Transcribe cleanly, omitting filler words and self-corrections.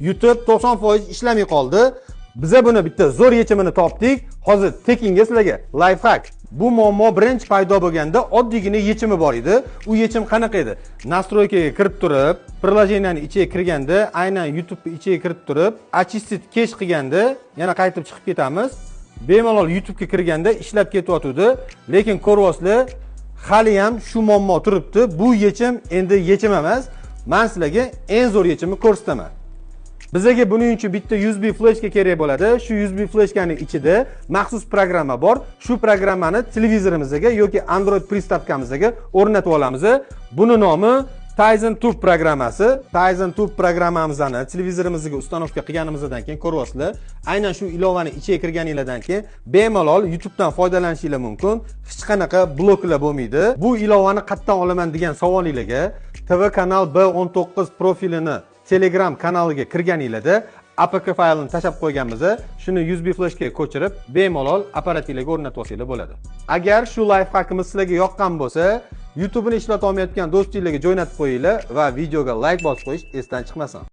YouTube 90% ishlamay qoldi. Biza buni bitta zo'r yechimini topdik. Hozir tekinga sizlarga лайфхак. Bu muammo birinchi paydo bo'lganda oddiygina yechimi bor edi. U yechim qanaqa edi? Настройка ga kirib turib, приложение ni ichiga kirganda, aynan YouTube ichiga kirib turib, очистить кэш qilganda, yana qaytib chiqib ketamiz. Bemalol YouTubega kirganda ishlab ketyotgandi, lekin ko'ryapsizlar, hali ham shu muammo turibdi. Bu yechim endi yechim emas. Men sizlarga eng zo'r yechimni ko'rsataman. Bizaga buning uchun bitta USB fleshka kerak bo'ladi. Shu USB fleshkaning ichida maxsus programma bor. Shu programmani televizorimizga yoki Android приставка mizga o'rnatib olamiz. Buni nomi Tizen Tube programmasi. Tizen Tube programmamizni televizorimizga установка qilganimizdan keyin ko'ryapsizlar, aynan shu ilovani ichiga kirganinglardan keyin bemalol YouTubedan foydalanishinglar mumkin. Hech qanaqa bloklar bo'lmaydi. Bu ilovani qayerdan olaman degan savolinglarga TV kanal B19 profilini Telegram kanaliga kirganinglarda APK faylini tashlab qo'yganmiz. Shuni USB fleshkaga ko'chirib, bemalol apparatinglarga o'rnatib olsanglar bo'ladi. Agar shu лайфхак imiz sizlarga yoqqan bo'lsa, YouTube'ni ishlata olmayotgan do'stinglarga jo'natib qo'yinglar va videoga like bosib qo'yish esdan chiqmasin.